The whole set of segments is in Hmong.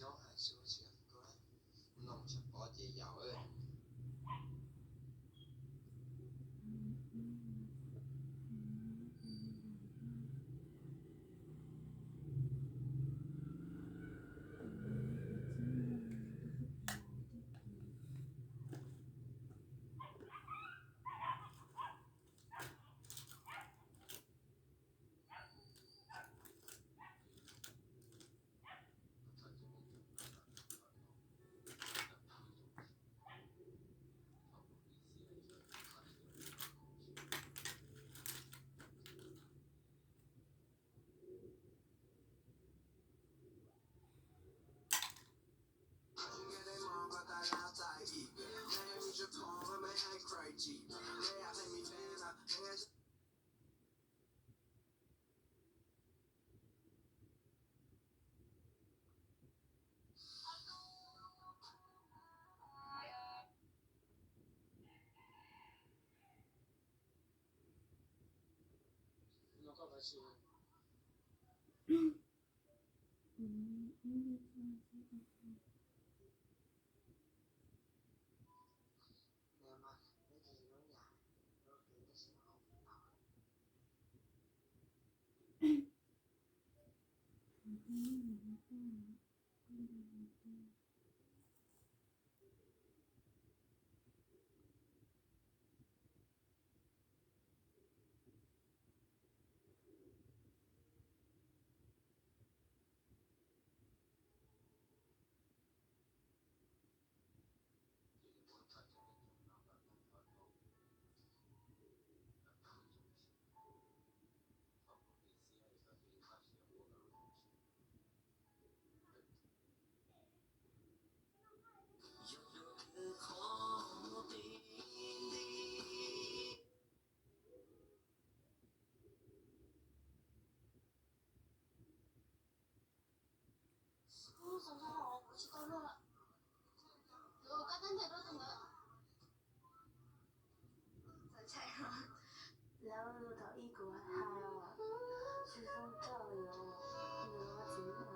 Nyob hais xwb tsis yog tuaj, noj mov tshaj pov ces yaum. Lawv thaum ib kuv hais tsis zoo rau yus, yus txiv.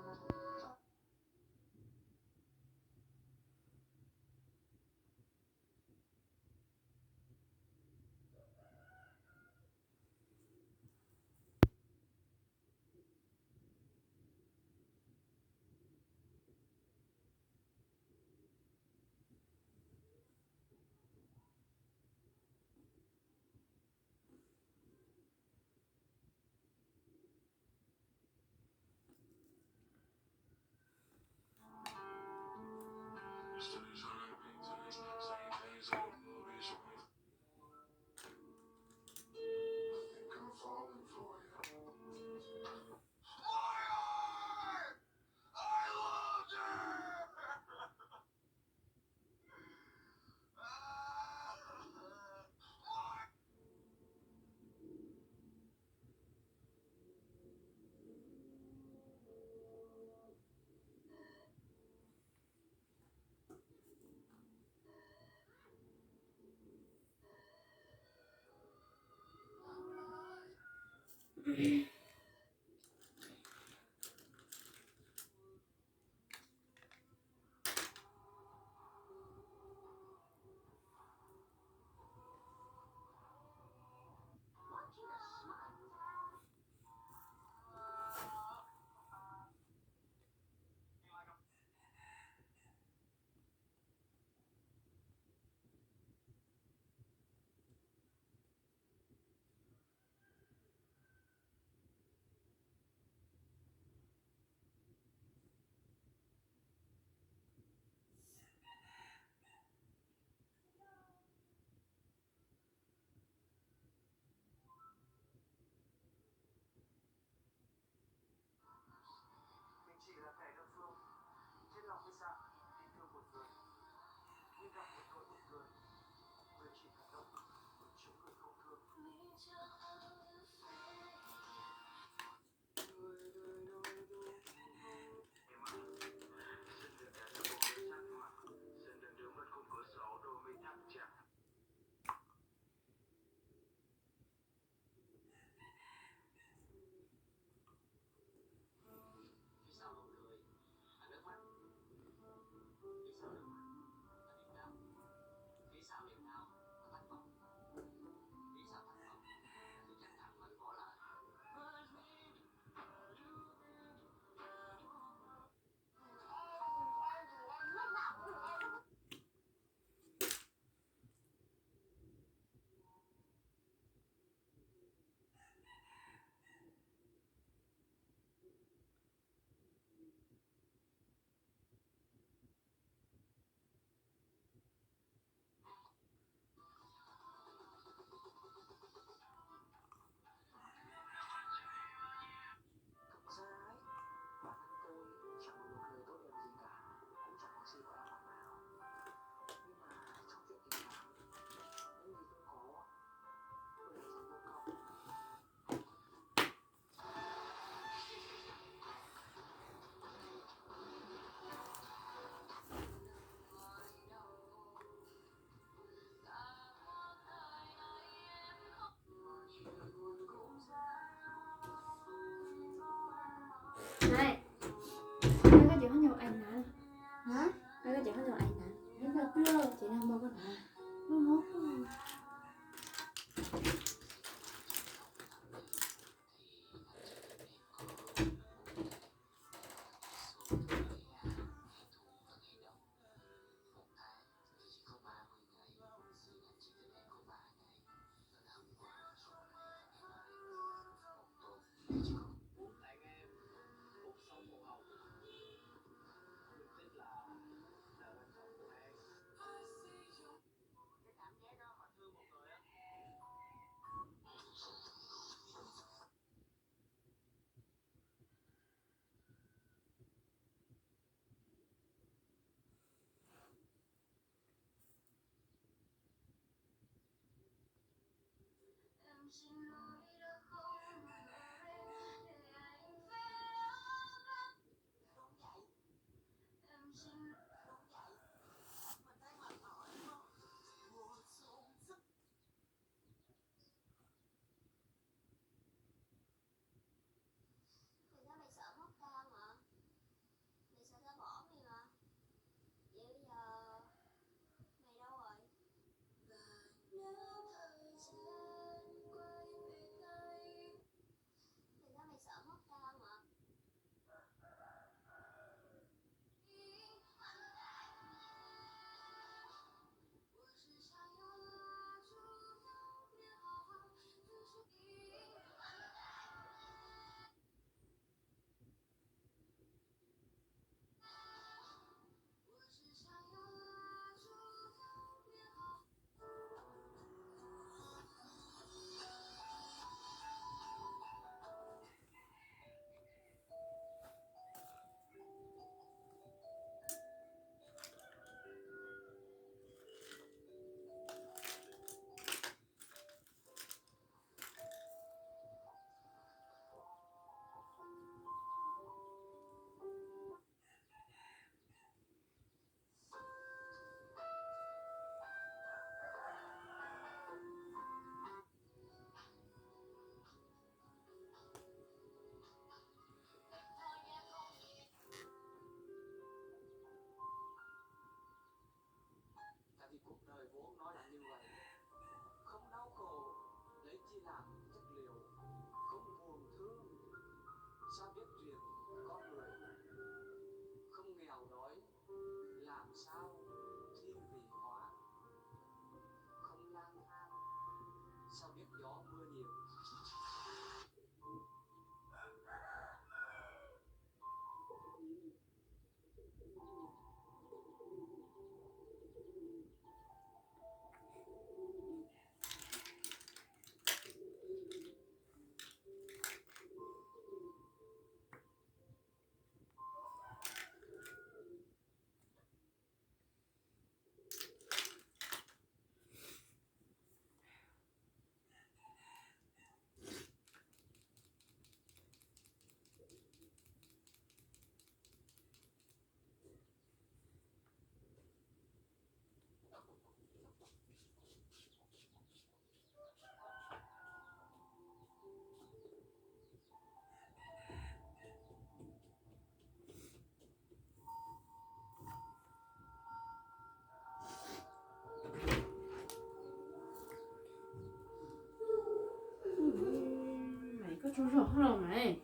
Ai, ai, koj cov khaub ncaws ais na. Hả? Ai, koj cov khaub ncaws ais na. Ai, koj cov khaub ncaws ais na. Tại sao mày sợ mất tao hả? Mày sợ tao bỏ mày hả? Vậy bây giờ mày đâu rồi? Tại sao mày sợ mất tao hả? Tại vì cuộc đời vốn nó là như vậy. Không đau khổ, lấy chi làm chất liệu. Không buồn thương, sao biết riêng con người. Không nghèo đói, làm sao thiên vị hóa. Không lang thang, sao biết gió mưa nhiều. Los, los mas.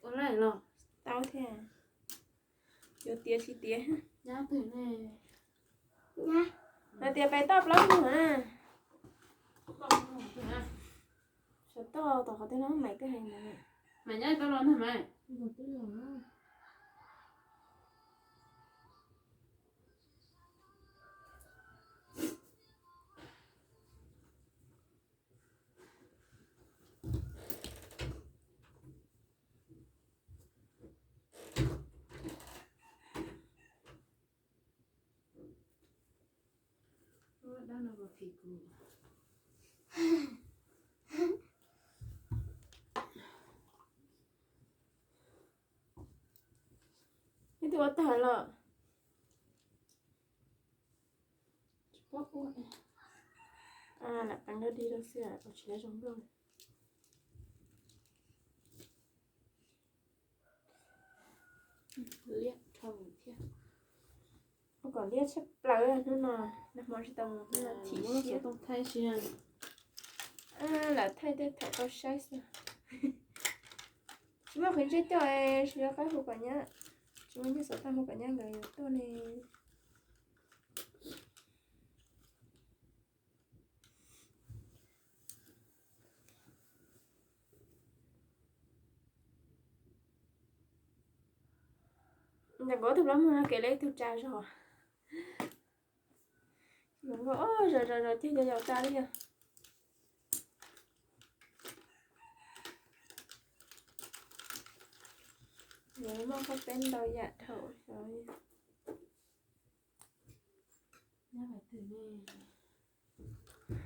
Ua laj los. Tau thiab. Yuav tiav tsis tiav. Hais tias pais toj plaub mus na. Sawv toj tom qhov twg no, Maiv twb hais ntawd. Maiv nyab tau los nag Maiv. Dab no los phim kuv. Ib tug ua tag los. Tsis paub ua. Lam pleev dog dig rau xwb, ua tsis tau zoo nkauj. Liab dhau thiab. Ua kom liab tshaj plaws hnub no, nag hmo tsis tau mus thim siab. Thaij si. Lam thaij tej thaum tau saib xwb. Tsis muaj qhov ntsej coj, tsis yog qab hu kom nyab, tsis muaj ncej xov tooj hu kom nyab nkawd yuav tuaj ne. Ntawm kuv ob tug plaub muag no kev li ib tug tsa zog. Zoo nkauj zom zaws zom ceg yau tas li yog. Yuav muaj koj peb ntau yam dhau xyov.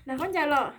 Nag khaub ncaws los.